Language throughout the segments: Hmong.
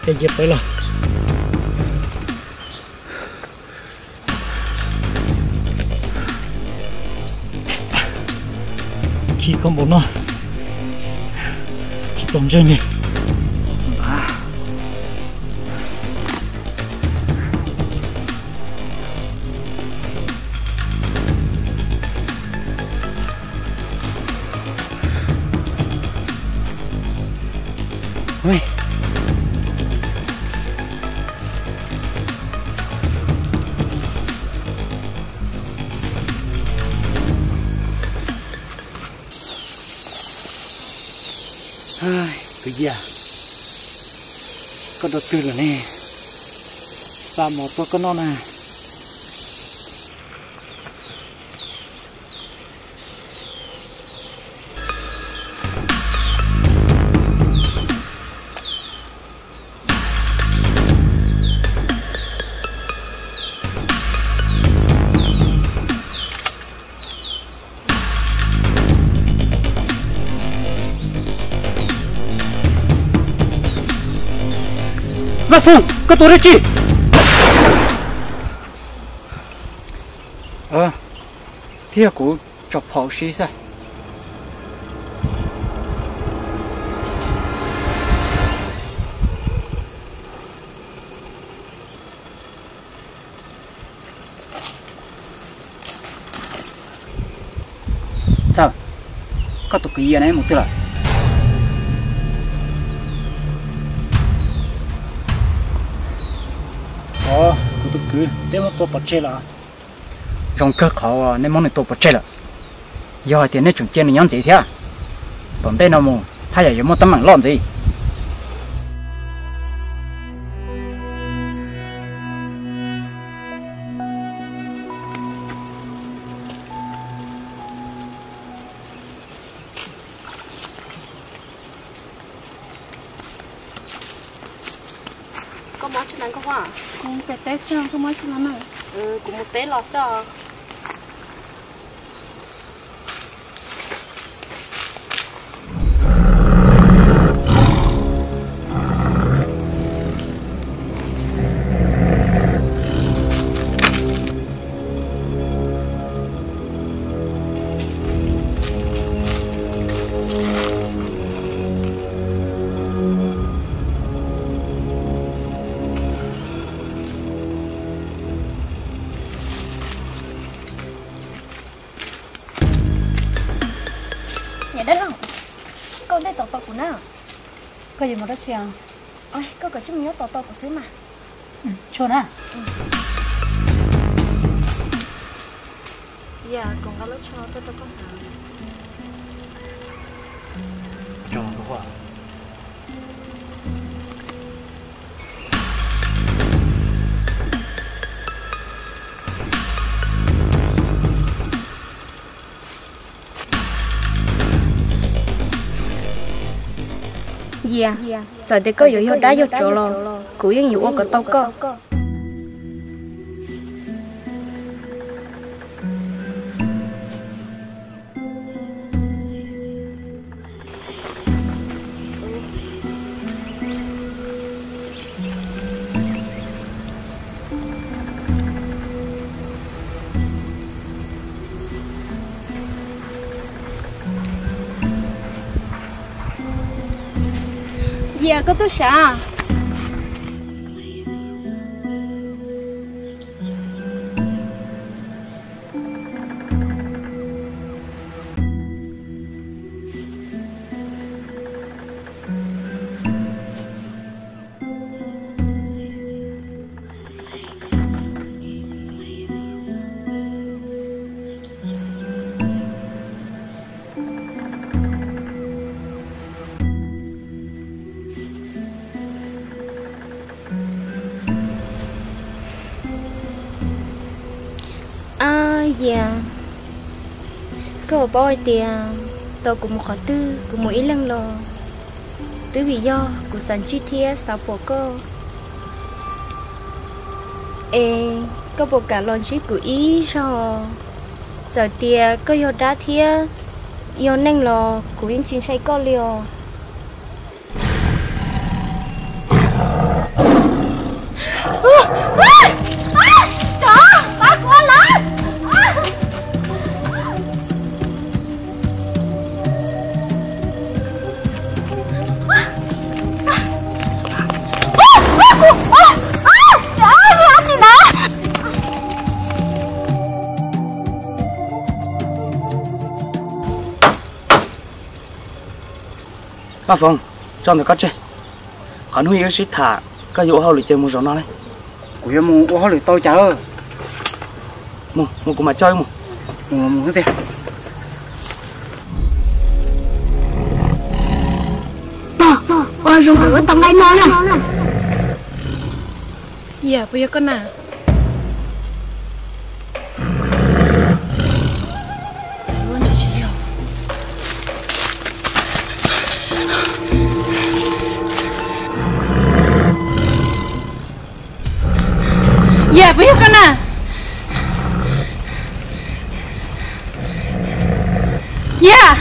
Ces cia pawv los. Khi koj npaum no tsis txaus ntseeg li. Kwv Yia, koj dua twg lawm ne? Xa mov tuaj koj noj na. Vaj Foom, koj tua dab tsi? Thiab yog kuv tso phom ua si xwb. Txawm, koj tus kwv Yia ne mus twg lawm? Os, kuv tus kwv, neb muab tua pov tseg lawm. Zoo kawg qhov uas neb muab nws tua pov tseg lawm. Yog hais tias nej tseem cia nws nyob ntxiv thiab, tom ntej no mus haj yam yuav muaj teeb meem loj ntxiv. Koj mob tsi na koj Huab? Kuv pem teb xwb, koj mob tsi no na? Kuv mus teb los xwb os. Niam dab laug, koj ntej tos tos kuv na. Koj yuav mus dab tsi os? Koj kav tsij mus nyob tos tos kuv xwb mas. Tsuag na. Yam, kuv nqa lub tsho tuaj rau koj hnav. Yia, txawm tias koj yuav yog dab yog tsov los kuv yeej yuav ua kom tau koj. Yia, koj tuaj sav. Ab Yia, koj puas paub hais tias tau kuv mus qhov twg kuv mus ib leeg los twb vim yog kuv xav ntsib thiab xav pom koj. Es koj puas kam los ntsib kuv ib zaug? Txawm tias koj yog dab thiab yog neeg los kuv yeej tsis ntshai koj li os. Paj Foom, tso ntawm koj tseg. Qhov hnub yog wb sib tham, koj yuav ua hauj lwm ces mus zaum no ne. Kuv yuav mus ua hauj lwm tau cas. Mus, mus kuv mam coj wb mus. Mus los mus xwb tiag. Pog, ua zoo kom wb tau nqaij noj na. Yam, puas yog koj na? Yam, puas yog koj na? Yam,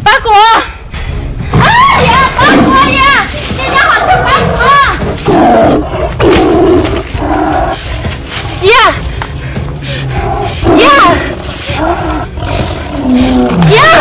pab kuv. Yam, pab kuv, Yam, nyob qhov twg pab kuv. Yam, Yam, Yam.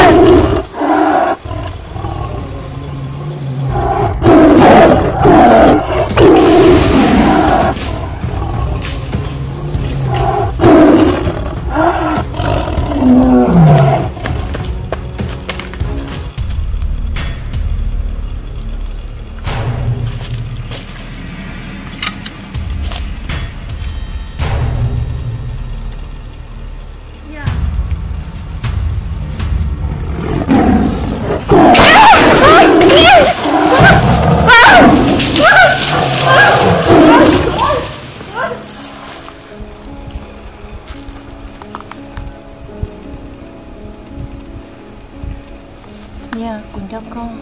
Yam, kuv nco koj.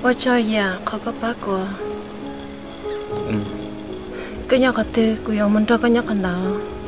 Ua tsaug Yam qhov koj pab kuv. Koj nyob qhov twg kuv yuav mus nrog koj nyob qhov ntawd.